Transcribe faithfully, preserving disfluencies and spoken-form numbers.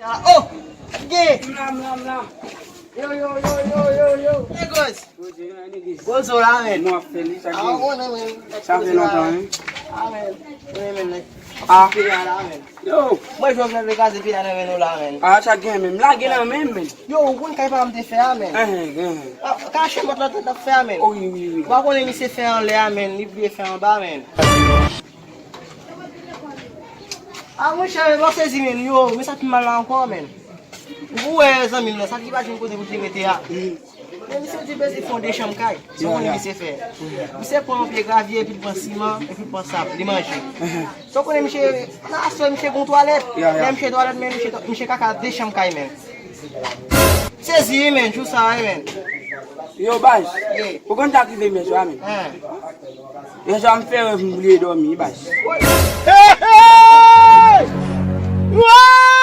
Oh! Gen! M la, m la, m la. Yo, yo, yo, yo, yo, yo. Hey, guys. Bozo la, men. Mwen ap fè li, sa gen. Ah, mwen, mwen. Sa fè lontan, hein? Ah, men. Mwen menm, men. Ah. Peyi a la, men. Yo. Mwen jwenn nan kraze peyi a nan men nou la, men. Ah, sa gen, men. M lage nan men, men. Yo, ou konn kay pa m te fè a, men. Hein, hein, hein. Ah, kache mòt la tèt ap fè a, men. Oh, wi, wi, wi. Ou pa konnen misye fè anlè a, men. Li bliye fè anba, men. Ah, monchè, mwen sezi, men. Yo, men sa pi mal la ankò, men. Ou wè zanmi m nan, sa ki pa jwenn kote pou te rete a. Men misye di bezwen fè yon de chanm kay. Se yon konnen misye fè. Misye pran yon pye gravye, epi l pran siman, epi l pran sab, li manje. Se yon konnen misye, nan aswè misye gon twalèt. Lè misye twalèt, men misye, misye kaka de chanm kay, men. Sezi, wi, men, jou sa, wi, men. Yo, baz, ou konn sa k rive m yè swa, men? Yè swa, m fè rèv, m bliye dòmi, baz. Hey, hey! Wa!